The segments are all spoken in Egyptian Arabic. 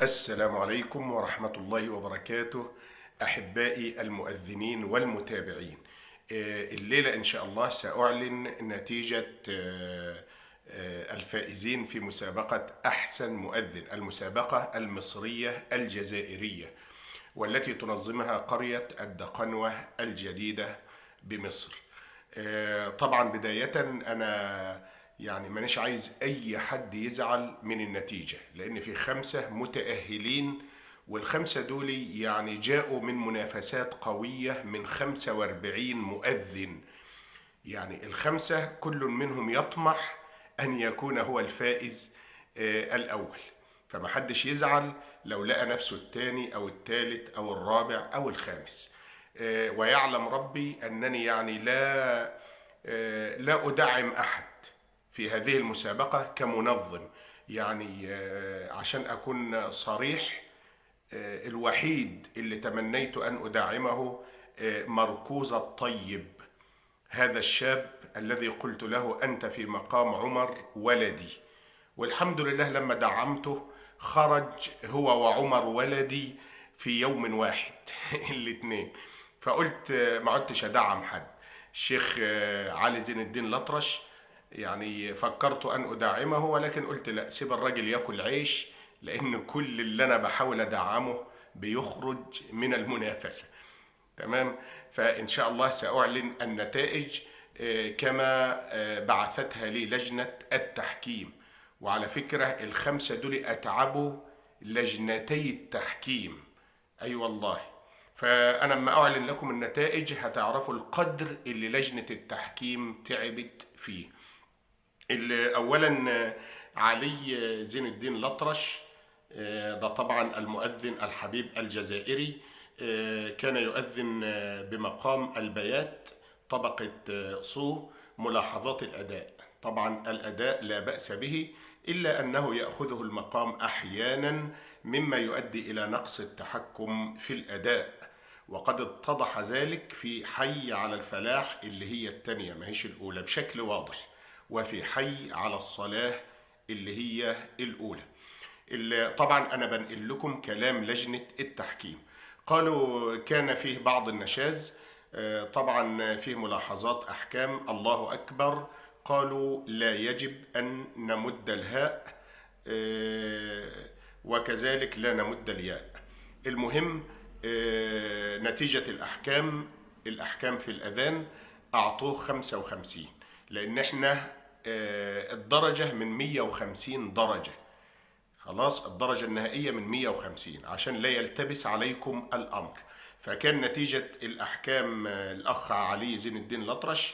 السلام عليكم ورحمة الله وبركاته، أحبائي المؤذنين والمتابعين. الليلة إن شاء الله سأعلن نتيجة الفائزين في مسابقة أحسن مؤذن، المسابقة المصرية الجزائرية والتي تنظمها قرية الدقنوة الجديدة بمصر. طبعا بداية أنا يعني مانيش عايز أي حد يزعل من النتيجة، لأن في 5 متأهلين، وال5 دول يعني جاءوا من منافسات قوية من 45 مؤذن. يعني ال5 كل منهم يطمح أن يكون هو الفائز الأول، فما حدش يزعل لو لقى نفسه الثاني أو الثالث أو الرابع أو الخامس. ويعلم ربي أنني يعني لا أدعم أحد في هذه المسابقة كمنظم، يعني عشان أكون صريح، الوحيد اللي تمنيت أن أدعمه مركوز الطيب، هذا الشاب الذي قلت له أنت في مقام عمر ولدي، والحمد لله لما دعمته خرج هو وعمر ولدي في يوم واحد الاثنين، فقلت ما عدتش أدعم حد. الشيخ علي زين الدين الأطرش يعني فكرت أن أدعمه، ولكن قلت لا، سيب الراجل ياكل عيش، لأن كل اللي أنا بحاول أدعمه بيخرج من المنافسة. تمام، فإن شاء الله سأعلن النتائج كما بعثتها لي لجنة التحكيم. وعلى فكرة ال5 دول أتعبوا لجنتي التحكيم، أي والله. فأنا لما أعلن لكم النتائج هتعرفوا القدر اللي لجنة التحكيم تعبت فيه. اللي أولا علي زين الدين الأطرش، ده طبعا المؤذن الحبيب الجزائري، كان يؤذن بمقام البيات طبقة صو. ملاحظات الأداء، طبعا الأداء لا بأس به، إلا أنه يأخذه المقام أحيانا مما يؤدي إلى نقص التحكم في الأداء، وقد اتضح ذلك في حي على الفلاح اللي هي الثانية ما هيش الأولى بشكل واضح، وفي حي على الصلاة اللي هي الأولى. اللي طبعا أنا بنقل لكم كلام لجنة التحكيم. قالوا كان فيه بعض النشاز، طبعا فيه ملاحظات أحكام. الله أكبر، قالوا لا يجب أن نمد الهاء، وكذلك لا نمد الياء. المهم نتيجة الأحكام، الأحكام في الأذان أعطوه 55، لأن احنا الدرجة من 150 درجة، خلاص الدرجة النهائية من 150 عشان لا يلتبس عليكم الأمر. فكان نتيجة الأحكام الأخ علي زين الدين الأطرش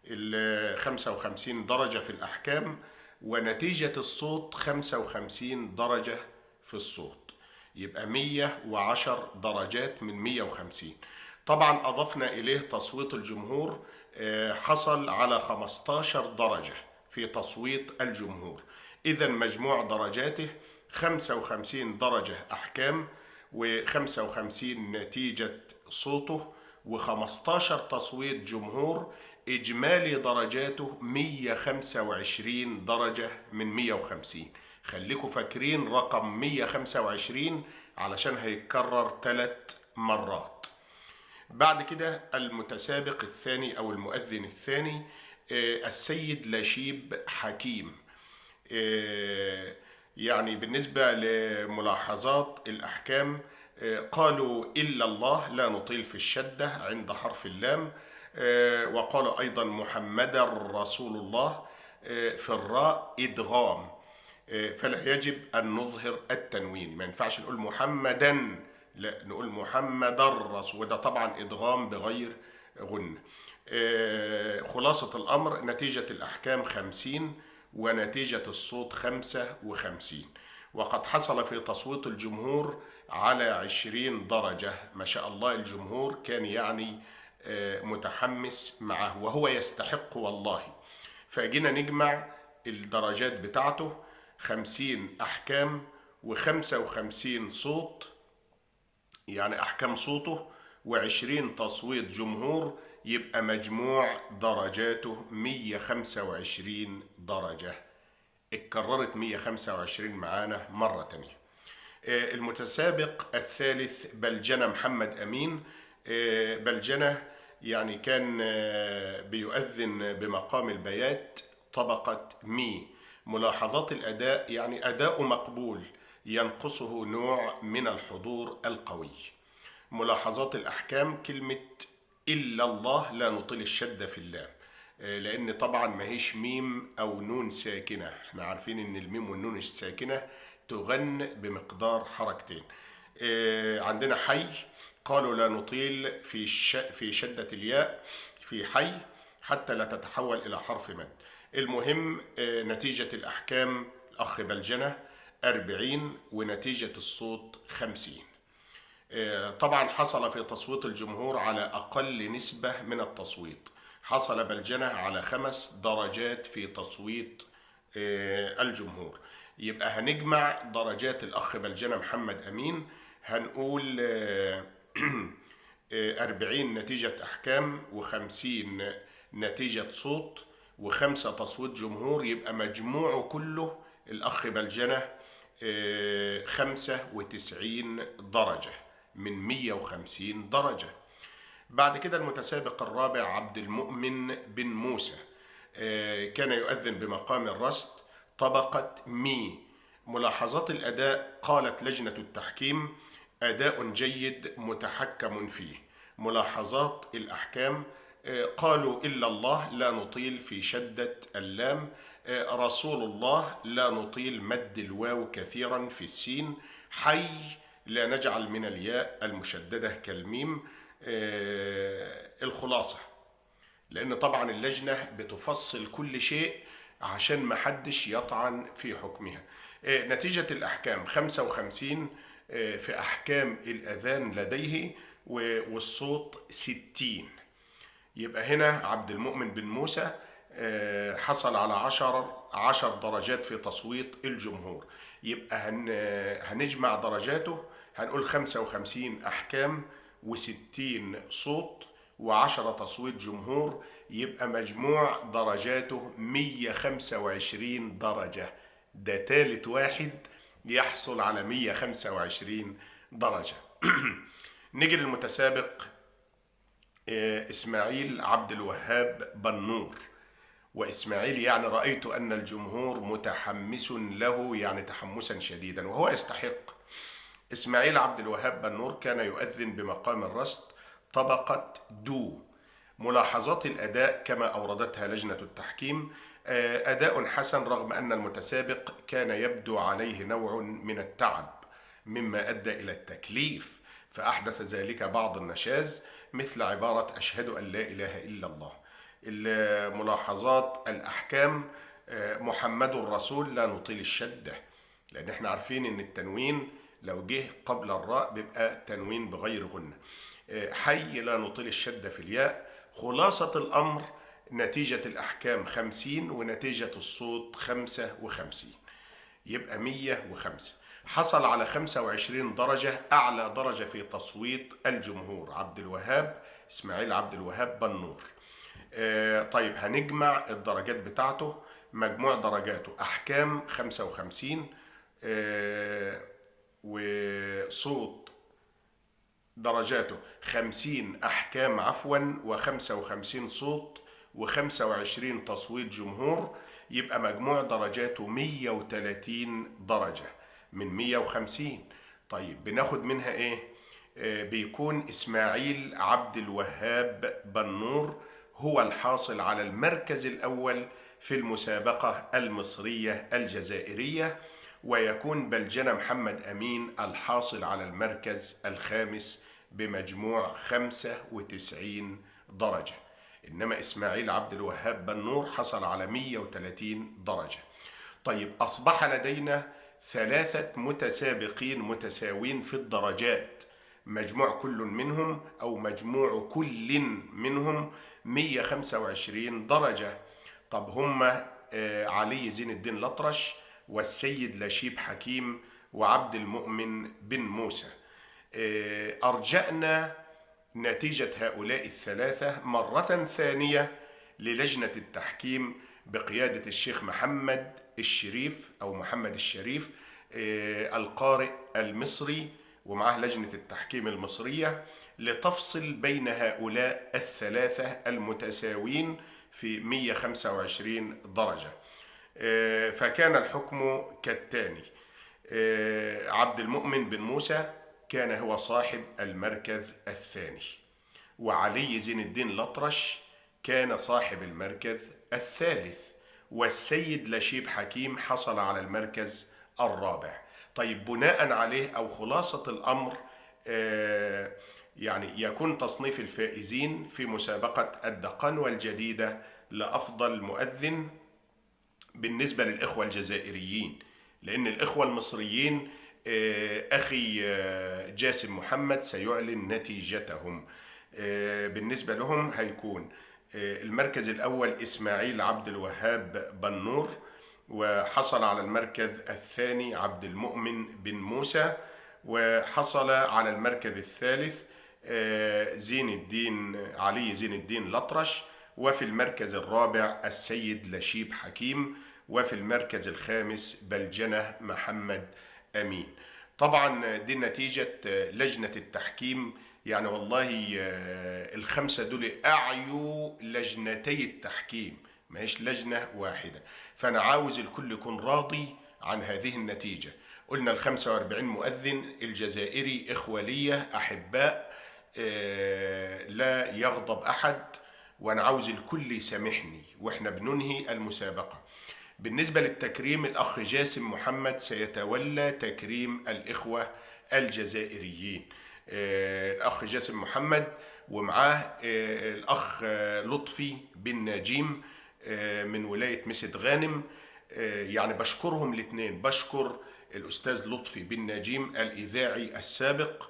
ال 55 درجة في الأحكام، ونتيجة الصوت 55 درجة في الصوت، يبقى 110 درجات من 150. طبعا أضفنا إليه تصويت الجمهور، حصل على 15 درجة في تصويت الجمهور. إذا مجموع درجاته 55 درجة أحكام، و55 نتيجة صوته، و15 تصويت جمهور، إجمالي درجاته 125 درجة من 150. خليكم فاكرين رقم 125 علشان هيتكرر 3 مرات. بعد كده المتسابق الثاني أو المؤذن الثاني السيد لشيب حكيم. يعني بالنسبة لملاحظات الأحكام، قالوا إلا الله لا نطيل في الشدة عند حرف اللام، وقالوا أيضا محمد رسول الله في الراء إدغام، فلا يجب أن نظهر التنوين، ما ينفعش نقول محمدا، لا نقول محمد الرسول، وده طبعا إدغام بغير غنة. خلاصة الأمر نتيجة الأحكام 50 ونتيجة الصوت 55، وقد حصل في تصويت الجمهور على 20 درجة. ما شاء الله الجمهور كان يعني متحمس معه، وهو يستحق والله. فجينا نجمع الدرجات بتاعته، 50 أحكام و55 صوت، يعني أحكام صوته، و20 تصويت جمهور، يبقى مجموع درجاته 125 درجة. اتكررت 125 معانا مرة تانية. المتسابق الثالث بلجنة محمد أمين. بلجنة يعني كان بيؤذن بمقام البيات طبقة مي. ملاحظات الأداء يعني أداء مقبول ينقصه نوع من الحضور القوي. ملاحظات الأحكام: كلمة إلا الله لا نطيل الشدة في اللام، لأن طبعا ما هيش ميم أو نون ساكنة، احنا عارفين إن الميم والنون الساكنة تغن بمقدار حركتين. عندنا حي، قالوا لا نطيل في شدة الياء في حي حتى لا تتحول إلى حرف مد. المهم نتيجة الأحكام الأخ بلجنة 40 ونتيجة الصوت 50. طبعا حصل في تصويت الجمهور على أقل نسبة من التصويت، حصل بلجنة على 5 درجات في تصويت الجمهور. يبقى هنجمع درجات الأخ بلجنة محمد أمين، هنقول 40 نتيجة أحكام و50 نتيجة صوت و5 تصويت جمهور، يبقى مجموعه كله الأخ بلجنة 95 درجة من 150 درجة. بعد كده المتسابق الرابع عبد المؤمن بن موسى، كان يؤذن بمقام الرصد طبقة مي. ملاحظات الأداء: قالت لجنة التحكيم أداء جيد متحكم فيه. ملاحظات الأحكام: قالوا إلا الله لا نطيل في شدة اللام، رسول الله لا نطيل مد الواو كثيرا في السين، حي لا نجعل من الياء المشددة كالميم. الخلاصة، لأن طبعا اللجنة بتفصل كل شيء عشان ما حدش يطعن في حكمها. نتيجة الأحكام 55 في أحكام الأذان لديه، والصوت 60. يبقى هنا عبد المؤمن بن موسى حصل على 10 درجات في تصويت الجمهور. يبقى هنجمع درجاته، هنقول 55 أحكام و60 صوت و10 تصويت جمهور، يبقى مجموع درجاته 125 درجة. ده تالت واحد يحصل على 125 درجة. نيجي للمتسابق إسماعيل عبد الوهاب بنور. وإسماعيل يعني رأيت أن الجمهور متحمس له يعني تحمسا شديدا، وهو يستحق. إسماعيل عبد الوهاب بنور كان يؤذن بمقام الرصد طبقة دو. ملاحظات الأداء كما أوردتها لجنة التحكيم: أداء حسن رغم أن المتسابق كان يبدو عليه نوع من التعب مما أدى إلى التكليف، فأحدث ذلك بعض النشاز مثل عبارة أشهد أن لا إله إلا الله. الملاحظات الأحكام: محمد الرسول لا نطيل الشدة، لأن احنا عارفين إن التنوين لو جه قبل الراء بيبقى تنوين بغير غنة. حي لا نطيل الشدة في الياء. خلاصة الأمر نتيجة الأحكام 50 ونتيجة الصوت 55، يبقى 105. حصل على 25 درجة، أعلى درجة في تصويت الجمهور عبد الوهاب إسماعيل عبد الوهاب بنور. طيب هنجمع الدرجات بتاعته، مجموع درجاته أحكام 55 وصوت درجاته 50 أحكام عفوا و55 صوت و25 تصويت جمهور، يبقى مجموع درجاته 130 درجة من 150. طيب بناخد منها ايه؟ بيكون إسماعيل عبد الوهاب بنور هو الحاصل على المركز الأول في المسابقة المصرية الجزائرية، ويكون بلجنة محمد أمين الحاصل على المركز الخامس بمجموع 95 درجة. إنما إسماعيل عبد الوهاب بنور حصل على 130 درجة. طيب أصبح لدينا 3 متسابقين متساوين في الدرجات، مجموع كل منهم أو مجموع كل منهم 125 درجة. طب هم علي زين الدين الأطرش والسيد لشيب حكيم وعبد المؤمن بن موسى. أرجأنا نتيجة هؤلاء الثلاثة مرة ثانية للجنة التحكيم بقيادة الشيخ محمد الشريف أو محمد الشريف، القارئ المصري ومعاه لجنة التحكيم المصرية لتفصل بين هؤلاء الثلاثة المتساوين في 125 درجة. فكان الحكم كالتالي: عبد المؤمن بن موسى كان هو صاحب المركز الثاني، وعلي زين الدين الأطرش كان صاحب المركز الثالث، والسيد لشيب حكيم حصل على المركز الرابع. طيب بناء عليه أو خلاصة الأمر، يعني يكون تصنيف الفائزين في مسابقة الدقنوة الجديدة لأفضل مؤذن بالنسبة للإخوة الجزائريين، لأن الإخوة المصريين أخي جاسم محمد سيعلن نتيجتهم. بالنسبة لهم هيكون المركز الأول إسماعيل عبد الوهاب بنور، وحصل على المركز الثاني عبد المؤمن بن موسى، وحصل على المركز الثالث زين الدين علي زين الدين الأطرش، وفي المركز الرابع السيد لشيب حكيم، وفي المركز الخامس بلجنة محمد أمين. طبعا دي نتيجة لجنة التحكيم. يعني والله الخمسة دول أعيوا لجنتي التحكيم، ما هيش لجنة واحدة. فأنا عاوز الكل يكون راضي عن هذه النتيجة. قلنا 45 مؤذن الجزائري إخوة ليا أحباء، لا يغضب أحد، وأنا عاوز الكل يسامحني وإحنا بننهي المسابقة. بالنسبة للتكريم، الأخ جاسم محمد سيتولى تكريم الإخوة الجزائريين. الأخ جاسم محمد ومعاه الأخ لطفي بن نجيم من ولاية مسد غانم. يعني بشكرهم الاثنين، بشكر الأستاذ لطفي بن نجيم الإذاعي السابق،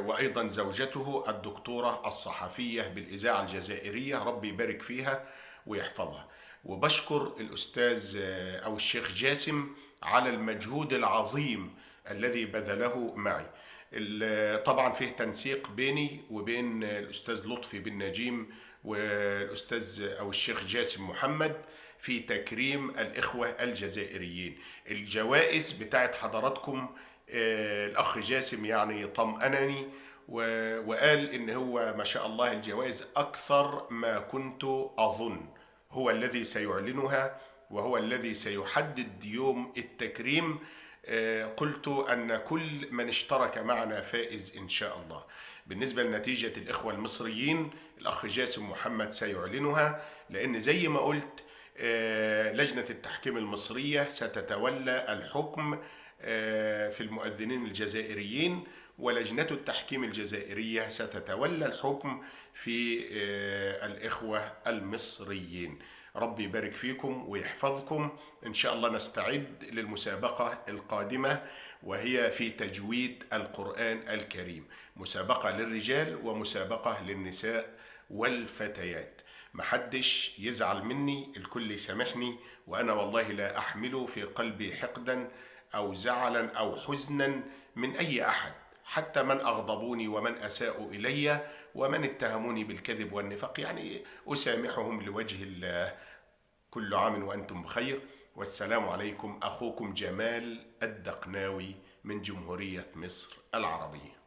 وأيضا زوجته الدكتورة الصحفية بالإذاعة الجزائرية، ربي يبارك فيها ويحفظها. وبشكر الأستاذ أو الشيخ جاسم على المجهود العظيم الذي بذله معي. طبعا فيه تنسيق بيني وبين الأستاذ لطفي بن نجيم والأستاذ أو الشيخ جاسم محمد في تكريم الإخوة الجزائريين. الجوائز بتاعت حضراتكم، الأخ جاسم يعني طمأنني وقال إن هو ما شاء الله الجوائز أكثر ما كنت أظن. هو الذي سيعلنها وهو الذي سيحدد يوم التكريم. قلت أن كل من اشترك معنا فائز إن شاء الله. بالنسبة لنتيجة الإخوة المصريين، الأخ جاسم محمد سيعلنها، لأن زي ما قلت لجنة التحكيم المصرية ستتولى الحكم في المؤذنين الجزائريين، ولجنة التحكيم الجزائرية ستتولى الحكم في الإخوة المصريين. ربي يبارك فيكم ويحفظكم. إن شاء الله نستعد للمسابقة القادمة، وهي في تجويد القرآن الكريم، مسابقة للرجال ومسابقة للنساء والفتيات. محدش يزعل مني، الكل يسامحني، وأنا والله لا أحمل في قلبي حقدا أو زعلا أو حزنا من أي أحد، حتى من أغضبوني ومن أساءوا إلي ومن اتهموني بالكذب والنفاق، يعني أسامحهم لوجه الله. كل عام وأنتم بخير، والسلام عليكم. أخوكم جمال الدقناوي من جمهورية مصر العربية.